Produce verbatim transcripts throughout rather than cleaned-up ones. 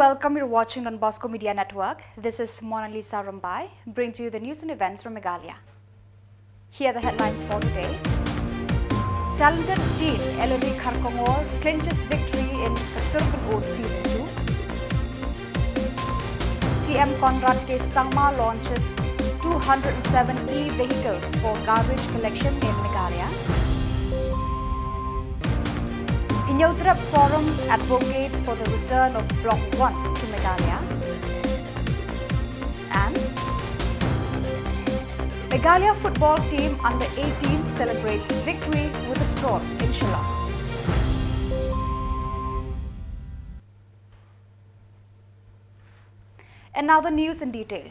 Welcome, you're watching Don Bosco Media Network. This is Mona Lisa Rumbai, bring to you the news and events from Meghalaya. Here are the headlines for today. Talented teen Ellery Kharkongor clinches victory in Ka Sur Ka Not Season two. C M Conrad K Sangma launches two hundred and seven e-vehicles for garbage collection in Meghalaya. Hynñiewtrep Forum advocates for the return of Block one to Meghalaya. And Meghalaya football team under eighteen celebrates victory with a stroll in Shillong. And now the news in detail.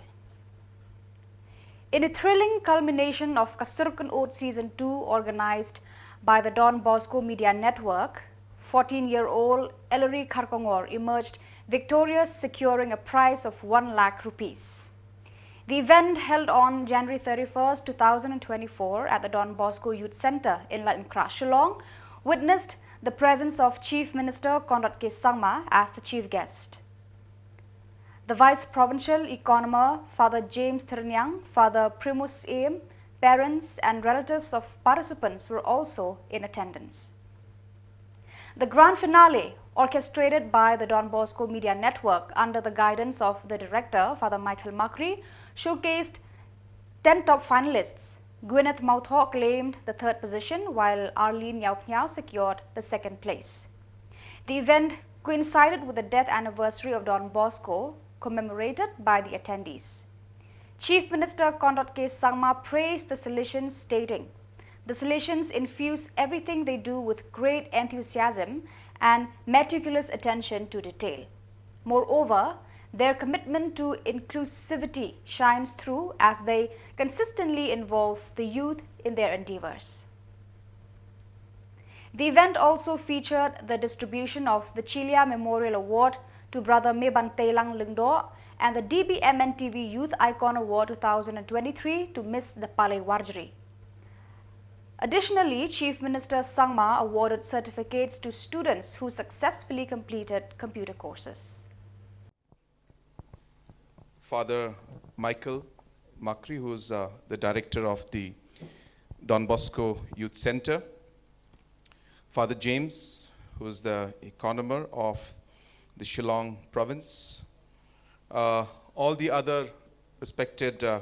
In a thrilling culmination of Ka Sur Ka Not Season two, organized by the Don Bosco Media Network, fourteen-year-old Ellery Kharkongor emerged victorious, securing a prize of one lakh rupees. The event, held on January thirty-first, two thousand and twenty-four, at the Don Bosco Youth Centre in Laitumkhrah, Shillong, witnessed the presence of Chief Minister Conrad K Sangma as the chief guest. The Vice Provincial Economer, Father James Thyrniang, Father Primus Syiem, parents and relatives of participants were also in attendance. The grand finale, orchestrated by the Don Bosco Media Network under the guidance of the director, Father Michael Makri, showcased ten top finalists. Gwyneth Mawthoh claimed the third position, while Arlene Nyaw Pniaw secured the second place. The event coincided with the death anniversary of Don Bosco, commemorated by the attendees. Chief Minister Conrad K Sangma praised the Salesians, stating, "The Salesians infuse everything they do with great enthusiasm and meticulous attention to detail. Moreover, their commitment to inclusivity shines through as they consistently involve the youth in their endeavors." The event also featured the distribution of the Chilia Memorial Award to Brother Meban Teilang Lyngdoh and the D B M N T V Youth Icon Award two thousand and twenty-three to Miss Dapalei Warjri. Additionally, Chief Minister Sangma awarded certificates to students who successfully completed computer courses. Father Michael Makri, who's, uh, the director of the Don Bosco Youth Centre, Father James, who's the economer of the Shillong province, uh, all the other respected, uh,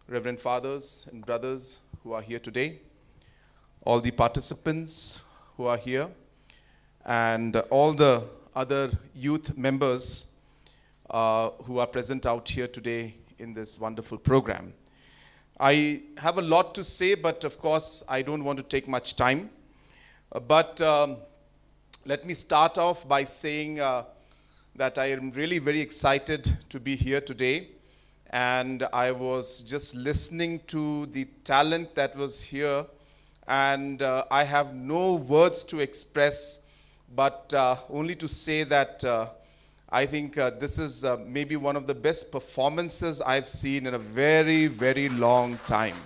Reverend Fathers and brothers who are here today, all the participants who are here, and all the other youth members, uh, who are present out here today in this wonderful program. I have a lot to say, but of course, I don't want to take much time. Uh, but, um, let me start off by saying, uh, that I am really very excited to be here today. And I was just listening to the talent that was here, and, uh, I have no words to express, but, uh, only to say that, uh, I think, uh, this is, uh, maybe one of the best performances I've seen in a very, very long time.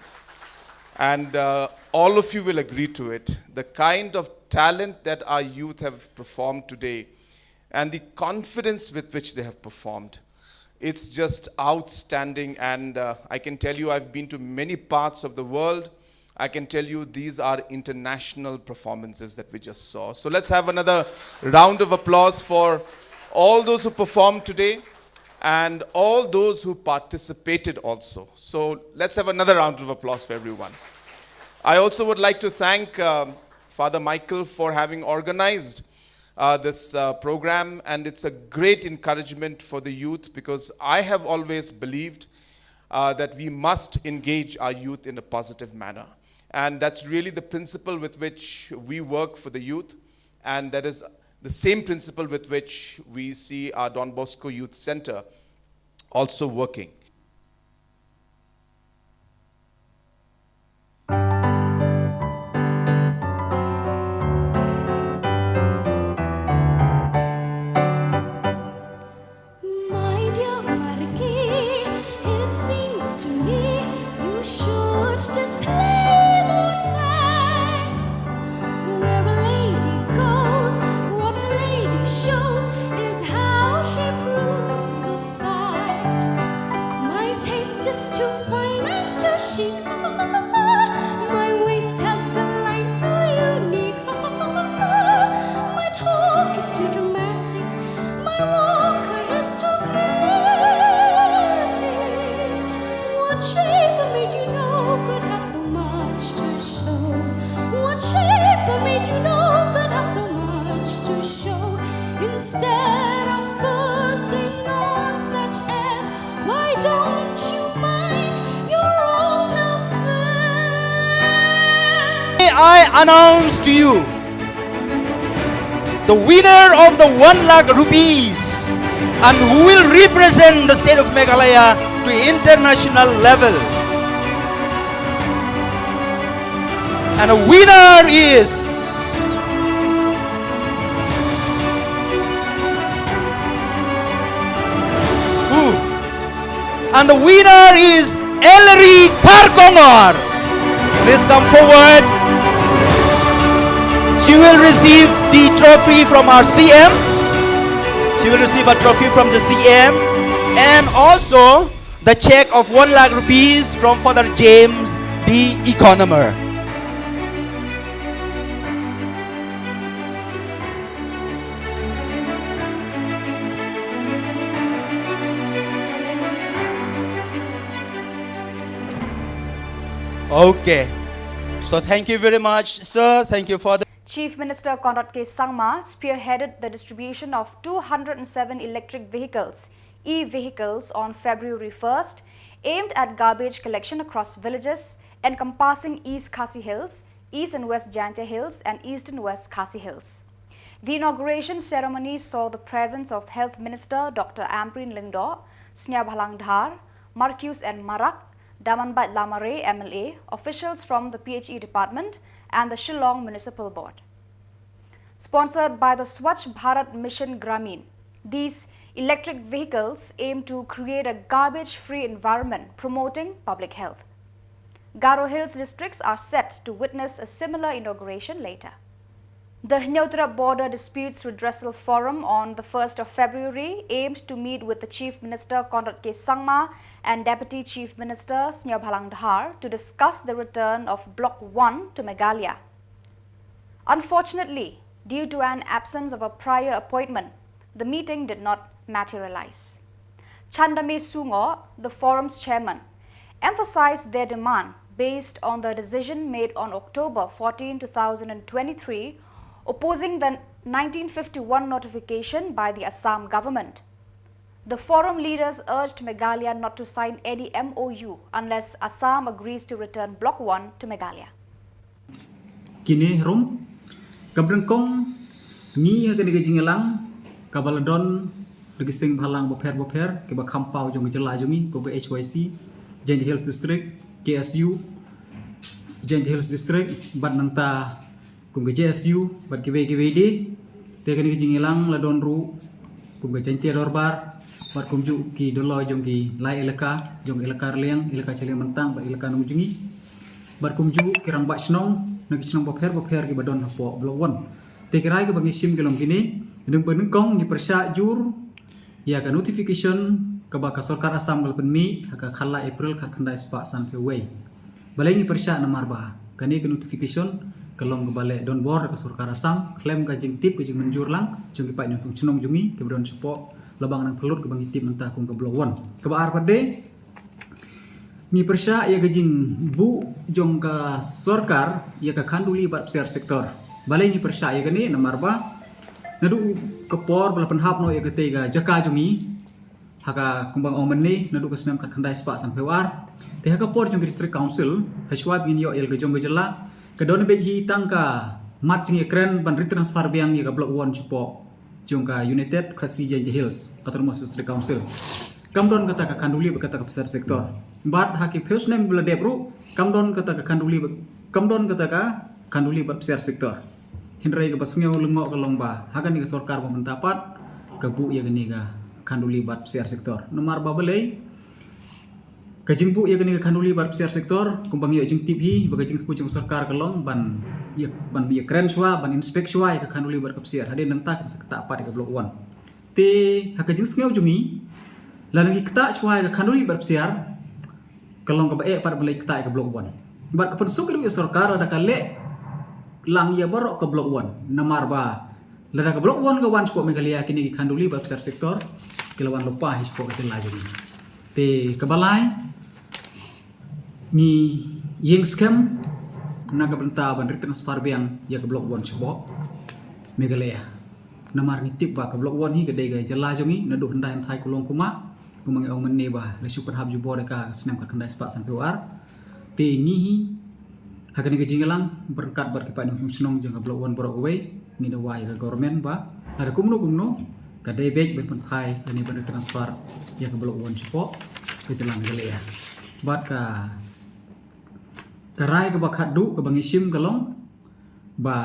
And, uh, all of you will agree to it. The kind of talent that our youth have performed today and the confidence with which they have performed, it's just outstanding. And, uh, I can tell you, I've been to many parts of the world. I can tell you, these are international performances that we just saw. So let's have another round of applause for all those who performed today and all those who participated also. So let's have another round of applause for everyone. I also would like to thank, um, Father Michael for having organized, uh, this, uh, program, and it's a great encouragement for the youth, because I have always believed, uh, that we must engage our youth in a positive manner. And that's really the principle with which we work for the youth, and that is the same principle with which we see our Don Bosco Youth Centre also working. My dear Marki, it seems to me you should just play more tight. Where a lady goes, what a lady shows is how she proves. I announce to you the winner of the one lakh rupees and who will represent the state of Meghalaya to international level. And a winner is who? And the winner is Ellery Kharkongor. Please come forward. She will receive the trophy from our C M. She will receive a trophy from the C M and also the check of one lakh rupees from Father James, the economer. Okay. So thank you very much, sir. Thank you for the Chief Minister Conrad K Sangma spearheaded the distribution of two hundred and seven electric vehicles, e-vehicles, on February first, aimed at garbage collection across villages encompassing East Khasi Hills, East and West Jaintia Hills, and East and West Khasi Hills. The inauguration ceremony saw the presence of Health Minister Doctor Ampareen Lyngdoh, Sniawbhalang Dhar, Marcuise N Marak, Damanbait Lamare, M L A, officials from the P H E department, and the Shillong Municipal Board. Sponsored by the Swachh Bharat Mission Grameen, these electric vehicles aim to create a garbage-free environment, promoting public health. Garo Hills districts are set to witness a similar inauguration later. The Hynniewtrep Border Disputes Redressal Forum on the first of February aimed to meet with the Chief Minister Conrad K Sangma and Deputy Chief Minister Sniawbhalang Dhar to discuss the return of Block one to Meghalaya. Unfortunately, due to an absence of a prior appointment, the meeting did not materialize. Chandame Sungoh, the forum's chairman, emphasized their demand based on the decision made on October fourteen, two thousand and twenty-three, opposing the nineteen fifty-one notification by the Assam government. The forum leaders urged Meghalaya not to sign any M O U unless Assam agrees to return Block one to Meghalaya. Kine rum, ka bryngkong ngi ha kane ka jingïalang, kaba la don da ki seng bhalang bapher bapher, kiba kham paw jong ka jylla jong ngi, kum ka H Y C, Jaintia Hills District, K S U, Jaintia Hills District, bad nangta kum ka J S U, bad kiwei kiwei de. Te kane ka jingïalang la don ruh kum ka Jaintia Dorbar, bad kumjuh ki dolloi jong ki lai elaka, jong elaka Raliang, elaka Chaliang Myntang, bad elaka Nongjngi. Bad kumjuh ki rangbah shnong na ki shnong bapher bapher kiba don hapoh Block one. Te ki rai kiba ngi shim ki long kine, nang ba nyngkong ngi pyrshah jur ïa ka notification kaba ka sorkar Assam ka la pynmih ha ka khatlaiphew April khatkhyndai spah sanphew wei. Balei ngi pyrshah? Namar ba kane ka notification ka long kaba leh donbor da ka sorkar Assam khlem ka jingtip ka jingmynjur lang jong ki paidnyiangthoh shnong jong ngi kiba don shapoh la bang nang pynlut kaba ngi tip mynta kum ka Block one. Kaba ar pat de, ngi pyrshah ïa ka jingbuh jong ka sorkar ïa ka khanduli bad psiar sector. Balei ngi pyrshah ïa kane? Namar ba naduh ka por ba la pynhap noh ïa katei ka jaka jong ngi ha ka, kumba nga ong mynne, naduh ka snem khatkhyndai spah sanphew ar. Te ha ka por jong ka District Council, ha shuwa ba ngin ïoh ïa la ka jong ka jylla, ka don beit hi tang ka mat jingïakren ban retransfer biang ïa ka Block one shapoh jong ka United Khasi Jaintia Hills Autonomous District Council. Kam don kata ka khanduli bad kata ka psiar sector. Bad ha ki phew snem ba la dep ruh, kam don kata ka khanduli bad, kam don kata ka khanduli bad psiar sector. Hynrei kaba sngew lyngngoh ka long ba ha kane ka sorkar ba mynta pat ka buh ïa kane ka khanduli bad psiar sector. Namar ba balei? Ka jingbuh ïa kane ka khanduli bad psiar sector, kumba ngi ïoh jingtip hi, ba ka jingthmu jong ka sorkar ka long ban ïa, ban ïakren shuwa, ban inspect shuwa ïa ka khanduli bad ka psiar. Hadien nangta kin sa ktah pat ïa ka Block one. Te ha ka jingsngew jong ngi, lada ngi ktah shuwa ïa ka khanduli bad psiar, ka long kaba eh pat ban leit ktah ïa ka Block one. Bad ka pynsuk ruh ïa ka sorkar lada ka leh lang ïa baroh ka Block one. Namar ba lada ka Block one ka wan shapoh Meghalaya, kine ki khanduli bad psiar sector ki la wan lypa hi shapoh ka jylla jong ngi. Te kaba lai, ngi ïeng skhem na ka bynta ban retransfer biang ïa ka Block one shapoh Meghalaya. Namar ngi tip ba ka Block one hi ka dei ka jylla jong ngi naduh hyndai hynthai kulong kumah, kumba ngi ong mynne ba la shu pynhap jubor ïa ka ha ka snem khatkhyndai spah sanphew ar. Te ngi hi Ha kane ka jingïalang ryngkat bad ki paid nongshong shnong jong ka Block One baroh kawei, ngin ïa wai ïa ka government ba lada kumno kumno ka dei beit ban pynphai lane ban transfer ïa ka Block One shapoh ka jylla Meghalaya. Bad ka, ka rai kaba khatduh kaba ngi shim ka long ba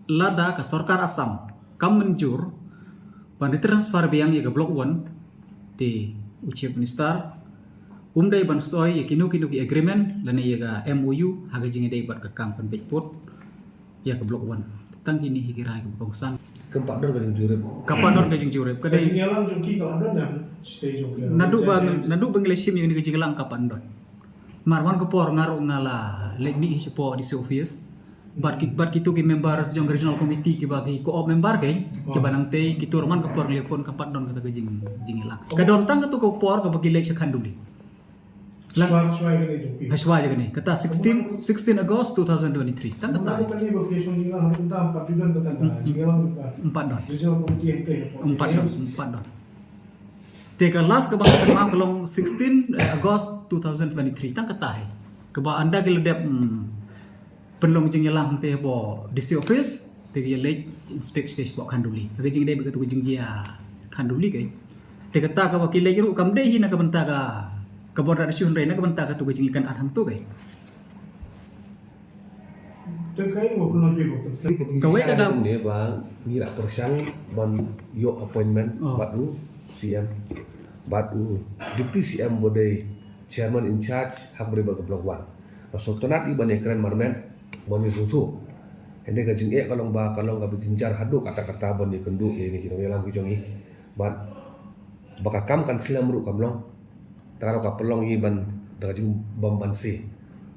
lada ka sorkar Assam kam mynjur ban retransfer biang ïa ka Block One, te u Chief Minister um dei ban soi ïa kino kino ki agreement lane ïa ka M O U ha ka jingïadei bad ka kam pynbeit pud ïa ka Block One. Tang kine hi ki rai kaba kongsan. Kam pat don ka jingjurip. Kam pat don ka jingjurip. Ka dei jingïalang jong ki ka la don, stage jong ki. Naduh ba, naduh ba ngi la shim ïa kane ka jingïalang kam pat don. Mar wan ka por nga ruh nga la leit mih hi shapoh D C office. Bad ki, bad kito ki members jong regional committee kiba ki co-op member kein, kiba nang tei kito ruh man ka por ngi la phone kam pat don kata ka jing, jingïalang. Ka don tang kato ka por kaba ki leit sha Khanduli. Lang. Shwa, shwa ïa kane jong phi. Ha shwa ïa kane. Kata sixteen, sixteen August two thousand twenty-three. Tang kata. Kane ba phi shong jingïalang ha kata pat don kata ka jingïalang ka. Kam pat don. Regional committee hangtei. Kam pat don, kam pat don. Te ka last kaba nga pynmap ka long sixteen, eh, August two thousand twenty-three. Tang kata hi. Kaba ynda ki la dep, hmm, pynlong jingïalang hangtei hapoh D C office, te ki ïa leit inspect stage shapoh Khanduli. Ka jingdei bad kato ka jingjia Khanduli kein. Te kata kaba ki leit ruh kam dei hi na ka bynta ka, ka border issue, hynrei na ka bynta kato ka jingïakynad hangto kein. Kawei ka daw ne ba ngi la pyrshang ban ïoh appointment bad u C M, bad u Deputy C M ba dei Chairman in charge ha kaba dei bad ka Block One. Ba sngewtynnat i ban ïakren marmet ban ïasngewthuh. Hynrei ka jingeh ka long ba ka long kaba jynjar haduh katta katta ban ïakynduh ïa kine ki nongïalam ki jong ngi. Bad ba ka kam kan slem ruh kam long. Te ka ruh ka pynlong hi ban da ka jingbym banse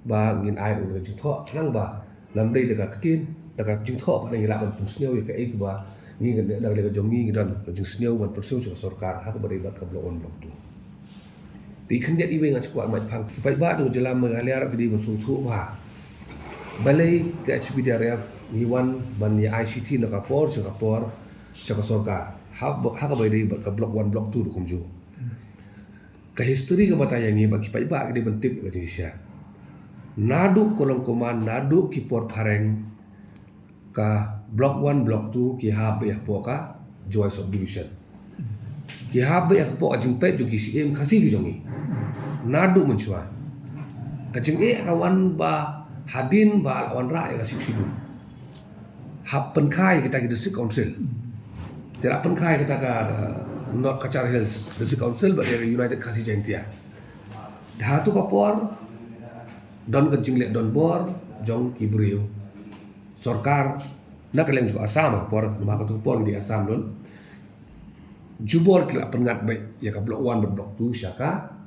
ba ngin ai ruh da ka jingthoh, khnang ba lymda da ka ktien, da ka jingthoh ba ngi lah ban pynsngew ïa kaei kaba ngi, da ka liang ka jong ngi ngi don ka jingsngew ban pynsngew sha ka sorkar ha kaba dei bad ka Block One Block Two. Te khyndiat iwei nga sngewkwah mait pang, ki paidbah jong ka jylla Meghalaya ruh ki dei ban sngewthuh ba balei ka H P D R F ngi wan ban ïa I C T na ka por sha ka por sha ka sorkar ha, ha kaba dei bad ka Block One Block Two ruh kumjuh. Ka history ka batai ïa ngi bad ki paidbah ki dei ban tip ka jingshisha. Naduh ka long kumne, naduh ki por phareng ka Block One Block Two ki hap beit hapoh ka Jowai Subdivision. Ki hap beit hapoh ka jingpeit jong ki syiem Khasi ki jong ngi. Naduh mynshuwa. Ka jingeh ka wan ba hadien ba la wanrah ïa ka Sixth Schedule. Hap pynkha ïa kita ki District Council. Te la pynkha ïa kita ka, uh, North Cachar Hills District Council bad ïa ka United Khasi Jaintia. Ha kato ka por don ka jingleh donbor jong ki briew. Sorkar na ka liang jong ka Assam ha ka por, namar kato ka por ngi dei Assam don. Jubor ki la pynngat beit ïa ka Block One bad Block Two sha ka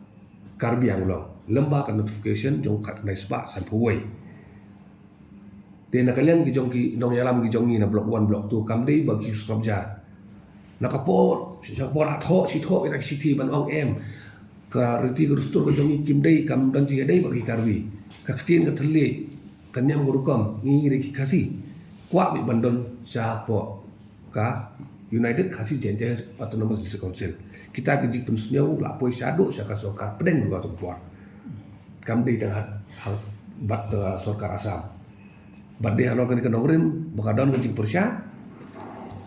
Karbi Anglong lyngba ka notification jong ka khyndai spah sanphew wei. Te na ka liang ki jong ki nongïalam ki jong ngi na Block One Block Two kam dei ba ki sngap jar. Na ka por sha ka por la thoh shi thoh kita ki shithi ban ong em ka riti ka dustur ka jong ngi kim dei, kam don jingïadei bad ki Karbi. Ka ktien ka thylliej, ka niam ka rukom, ngi dei ki Khasi. Kwah beit ban don shapoh ka United Khasi Jaintia Hills Autonomous District Council. Kita ki jingpynsngew la poi shaduh sha ka sorkar pdeng ruh kato ka por. Kam dei tang ha, ha bad, uh, sorkar Assam. Bad dei halor kane ka nongrim ba ka don ka jingpyrshah.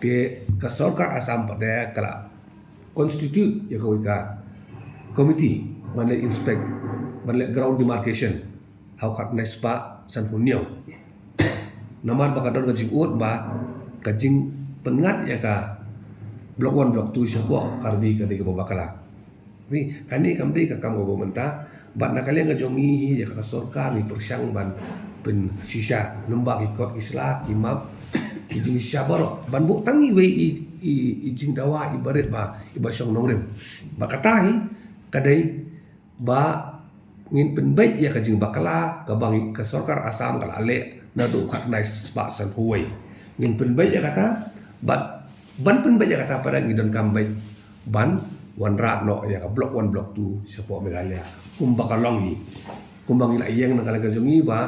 Te ka sorkar Assam pat de ka la constitute ïa kawei ka committee ban leit inspect, ban leit ground demarcation ha u khatkhyndai spah sanphew hynñiew. Namar ba ka don ka jingud ba ka jingpynngat ïa ka Block One Block Two shapoh Karbi ka dei kaba bakla. Ri, kane kam dei ka kam kaba mynta bad na ka liang ka jong ngi hi ïa ka sorkar ngi pyrshang ban pynshisha lyngba ki kot ki sla, ki map, ki jingshisha baroh ban buh tang iwei i, i, i jingdawa iba rit ba iba shong nongrim. Bad kata hi ka dei ba ngin pynbeit ïa ka jingbakla kaba ngi, ka sorkar Assam ka la leh naduh khatkhyndai spah sanphew wei. Ngin pynbeit ïa kata bad ban pynbeit ïa kata pat ngi donkam beit ban wanrah noh ïa ka Block One Block Two shapoh Meghalaya kumba ka long hi. Kumba ngi la ïeng na ka liang ka jong ngi ba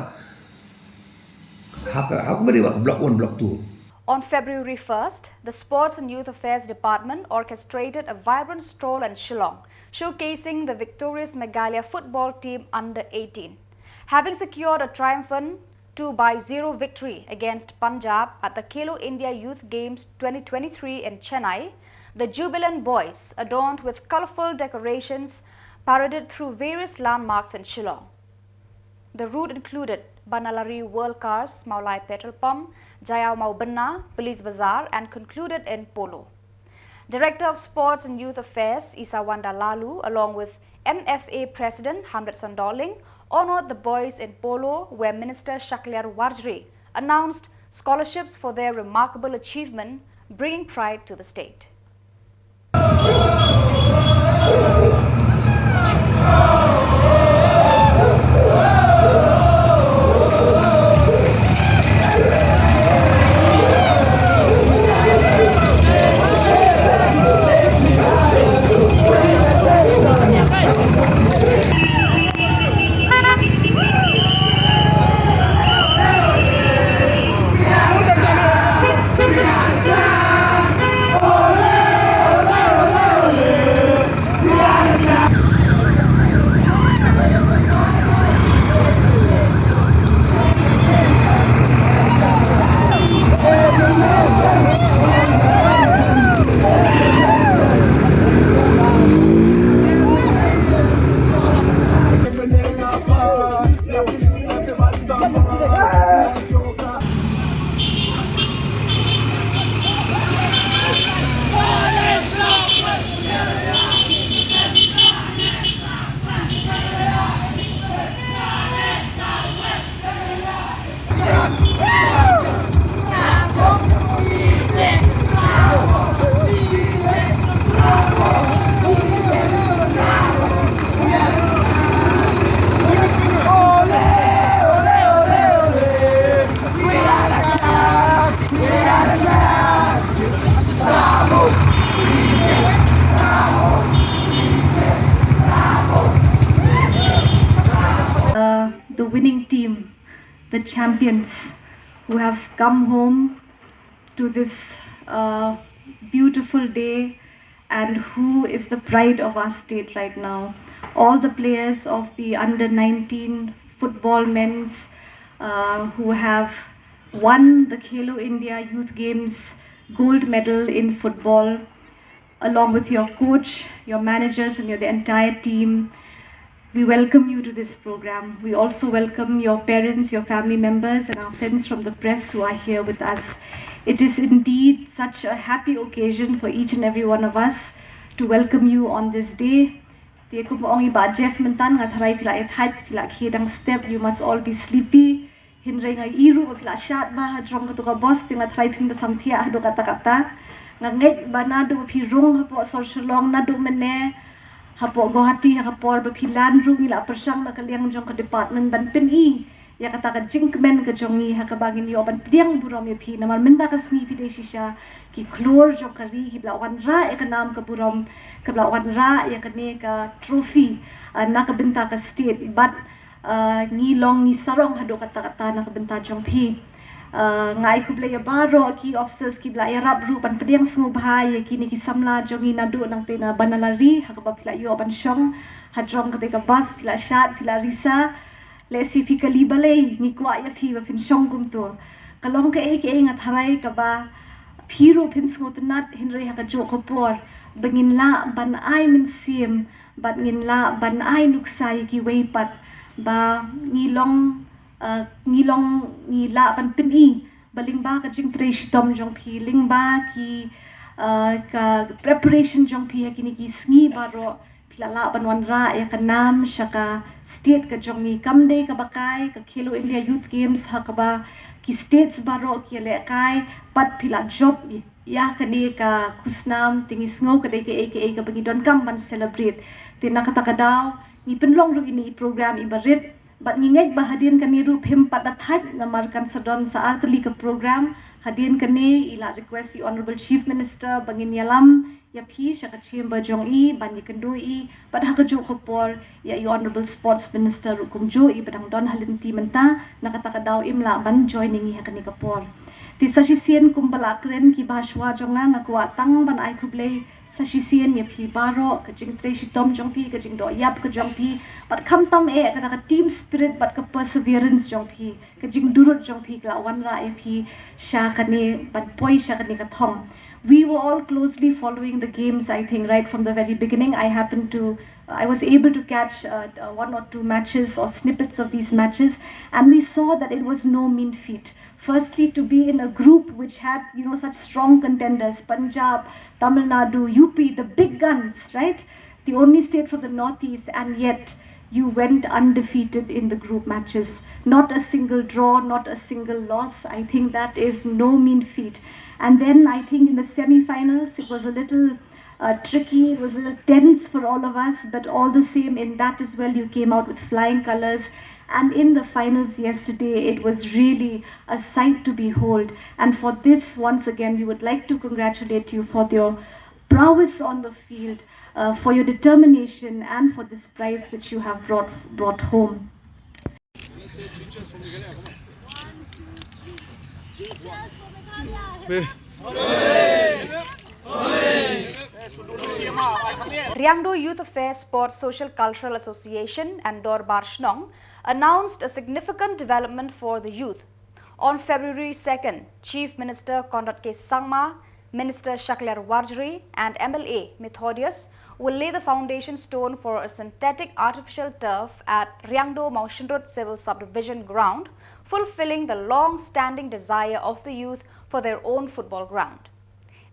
ha ka, ha kumba dei ba Block One Block Two. On February first, the Sports and Youth Affairs Department orchestrated a vibrant stroll in Shillong, showcasing the victorious Meghalaya football team under eighteen. Having secured a triumphant two by zero victory against Punjab at the Khelo India Youth Games twenty twenty-three in Chennai, the jubilant boys, adorned with colorful decorations, paraded through various landmarks in Shillong. The route included Banalari World Cars, Mawlai Petrol Pump, Jaiaw Mawbynna, Police Bazar, and concluded in Polo. Director of Sports and Youth Affairs, Isawanda Laloo, along with M F A President Hamletson Dohling, honored the boys in Polo, where Minister Shakliar Warjri announced scholarships for their remarkable achievement, bringing pride to the state. Uh, the winning team, the champions who have come home to this uh, beautiful day and who is the pride of our state right now. All the players of the under nineteen football men's uh, who have won the Khelo India Youth Games gold medal in football, along with your coach, your managers, and your, the entire team. We welcome you to this program. We also welcome your parents, your family members, and our friends from the press who are here with us. It is indeed such a happy occasion for each and every one of us to welcome you on this day. Te kumba ong i Bah Jeff mynta, nga tharai phi la ïa thait, phi la khie dang step, you must all be sleepy. Hynrei nga ïohi ruh ba phi la shad bha hajrong kato ka bos, te nga tharai phim da samthiah haduh katta katta. Nga ngeit ba naduh ba phi rung hapoh sor Shillong, naduh mynne hapoh Guwahati, ha ka por ba phi lan ruh ngi la pyrshang na ka liang jong ka department ban pyni ïa kata ka jingkmen ka jong ngi, ha kaba ngin ïoh ban pdiang burom ïa phi. Namar mynta ka sngi phi dei shisha ki khlur jong ka ri kiba la wanrah ïa ka nam ka burom, kiba la wanrah ïa kane ka trophy, ah, na ka bynta ka state. Bad ah, ngi long ngi sarong haduh katta katta na ka bynta jong phi. Ah, nga ai khublei ïa baroh ki officers kiba la ïarap ruh ban pdiang sngewbha ïa kine ki samla jong ngi naduh nangtei na Banalari, ha kaba phi la ïoh ban shong hajrong katei ka bus, phi la shad, phi la risa. Lehse phi kali balei, ngi kwah ïa phi ba phin shong kumto. Ka long kaei kaei nga tharai kaba phi ruh phin sngewtynnat, hynrei ha kajuh ka por ba ngin lah ban ai mynsiem bad ngin lah ban ai nuksa ïa kiwei pat ba ngi long, ah, ngi long, ngi lah ban pyni ba lyngba ka jingtrei shitom jong phi, lyngba ki, ah, ka preparation jong phi ha kine ki sngi baroh, phi la lah ban wanrah ïa ka nam sha ka state ka jong ngi. Kam dei kaba kai ka Khelo India Youth Games ha kaba ki states baroh ki ïalehkai, pat phi la jop ïa kane ka khusnam, te ngi sngew ka dei kaei kaei kaba ngi donkam ban celebrate. Te na kata ka daw ngi pynlong ruh ïa ine i program iba rit, bad ngi ngeit ba hadien kane ruh phim pat da thait, namar kan sa don sa ar tylli ka program. Hadien kane i la request i Honourable Chief Minister ba ngin ïalam ïa phi sha ka chamber jong i ban ïakynduh ïa i, bad ha kajuh ka por ïa i Honourable Sports Minister ruh kumjuh, iba dang don ha lynti mynta. Na kata ka daw im lah ban join ïa ngi ha kane ka por. Te sa shisien kumba la kren kiba shuwa jong nga, nga kwah tang ban ai khublei Sa shisien ïa phi baroh, ka jingtrei shitom jong phi, ka jingdoh ïap ka jong phi, bad khamtam eh kata ka team spirit bad ka perseverance jong phi, ka jingdurut jong phi ka la wanrah ïa phi sha kane ban poi sha kane ka thong. We were all closely following the games, I think, right from the very beginning. I happened to, I was able to catch uh, uh, one or two matches or snippets of these matches, and we saw that it was no mean feat. Firstly, to be in a group which had, you know, such strong contenders, Punjab, Tamil Nadu, U P, the big guns, right? The only state from the Northeast, and yet you went undefeated in the group matches. Not a single draw, not a single loss. I think that is no mean feat. And then I think in the semi-finals, it was a little uh, tricky. It was a little tense for all of us, but all the same, in that as well, you came out with flying colors. And in the finals yesterday, it was really a sight to behold. And for this, once again, we would like to congratulate you for your prowess on the field, uh, for your determination, and for this prize which you have brought brought home. Riangdo Youth Affairs Sports Social Cultural Association and Dorbar Shnong announced a significant development for the youth. On February second, Chief Minister Conrad K Sangma, Minister Shakliar Warjri and M L A Methodius will lay the foundation stone for a synthetic artificial turf at Riangdo Mawshynrut Civil Subdivision ground, fulfilling the long-standing desire of the youth for their own football ground.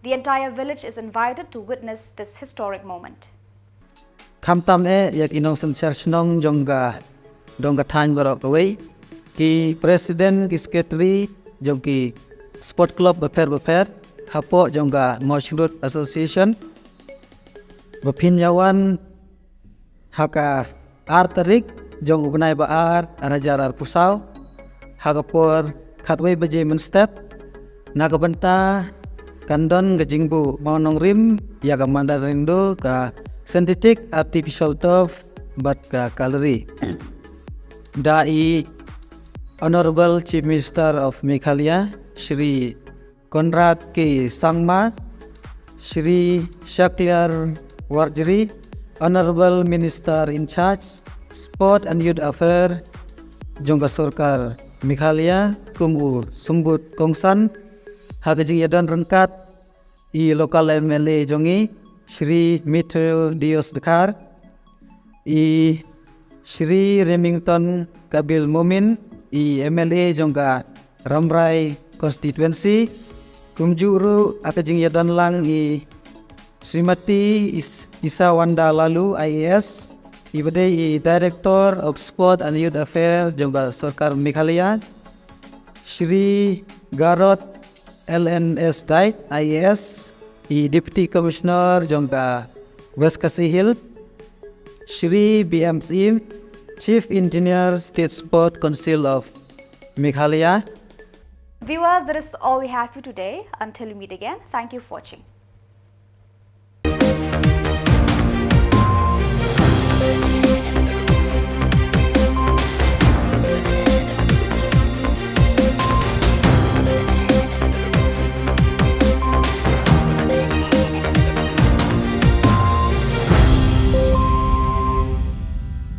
The entire village is invited to witness this historic moment. Khamtam eh ïa ki nongsynshar shnong jong ka dong ka thaiñ baroh kawei, ki president, ki secretary jong ki sport club bapher bapher hapoh jong ka Mawshynrut Association, ba phin ïa wan ha ka ar tarik jong u bnai ba ar, ar hajar arphew saw, ha ka por khatwei baje mynstep, na ka bynta kan don ka jingbuh mawnongrim ïa ka Mandar Riangdo, ka synthetic artificial turf bad ka gallery. Da i Honorable Chief Minister of Meghalaya, Shri Conrad K Sangma, Shri Shakliar Warjri, Honorable Minister in charge, Sport and Youth Affairs jong ka Sorkar Meghalaya, kum u symbud kongsan, ha ka jingïadon ryngkat i local M L A jong i, Shri Methodius Dkhar, i Shri Remington Kabil Momin, i M L A jong ka Rambrai Constituency, kumjuh ruh ha ka jingïadon lang i Srimati Is- Isawanda Laloo, I A S, i ba dei i Director of Sport and Youth Affairs jong ka Sorkar Meghalaya, Shri Garod L N S Dait, I A S, i Deputy Commissioner jong ka West Khasi Hills, Shri B M Syiem, Chief Engineer, State Sport Council of Meghalaya. Viewers, that is all we have for today. Until we meet again, thank you for watching.